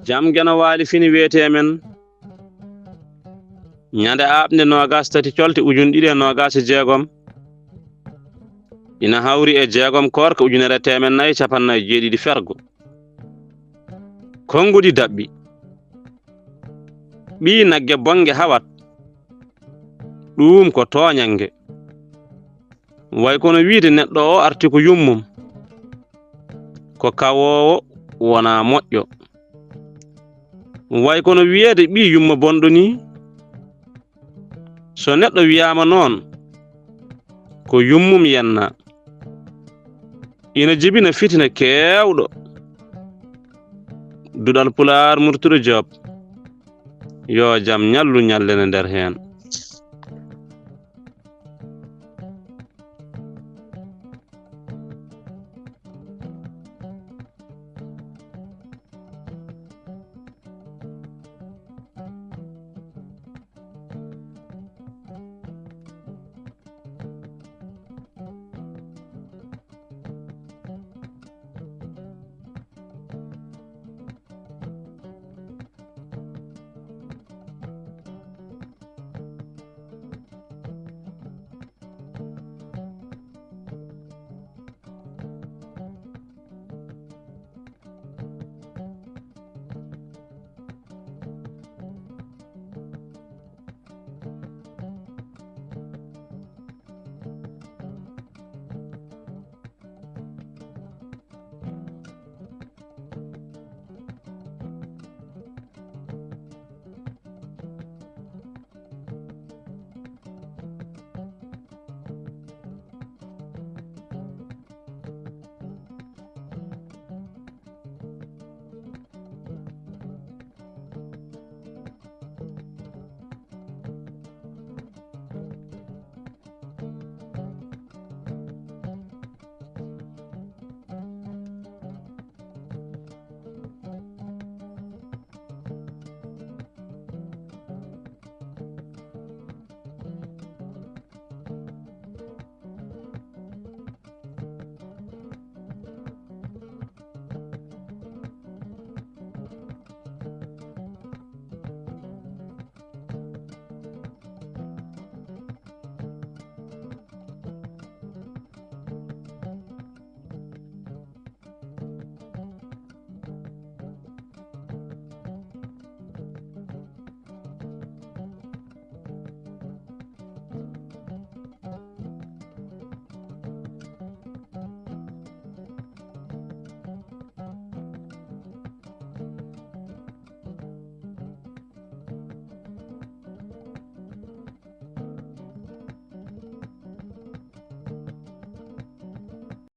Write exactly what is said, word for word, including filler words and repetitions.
Jam Geno Waali fini wiyetee men ñande aaɓnde noogaas tati colte ujune ɗiɗi e noogaas e jeegom, ina hawri e jeegom koorka ujunere e teemen nayi e cappanɗe nayi e jeeɗiɗi fergo. Konngudi daɓɓi. Ɓii nagge bonnge hawat. Ɗuum ko tooñannge. Way kono wiyde neɗɗo o arti ko yummum, ko kawoowo, wonaa moƴƴo. Way kono wiyeede ɓii yumma bonɗo nii, so neɗɗo wiyaama noon, ko yummum yennaa. Ina jibina fitina keewɗo. Duɗal Pulaar, Murtuɗo Joob, yo jam ñallu ñallene nder heen.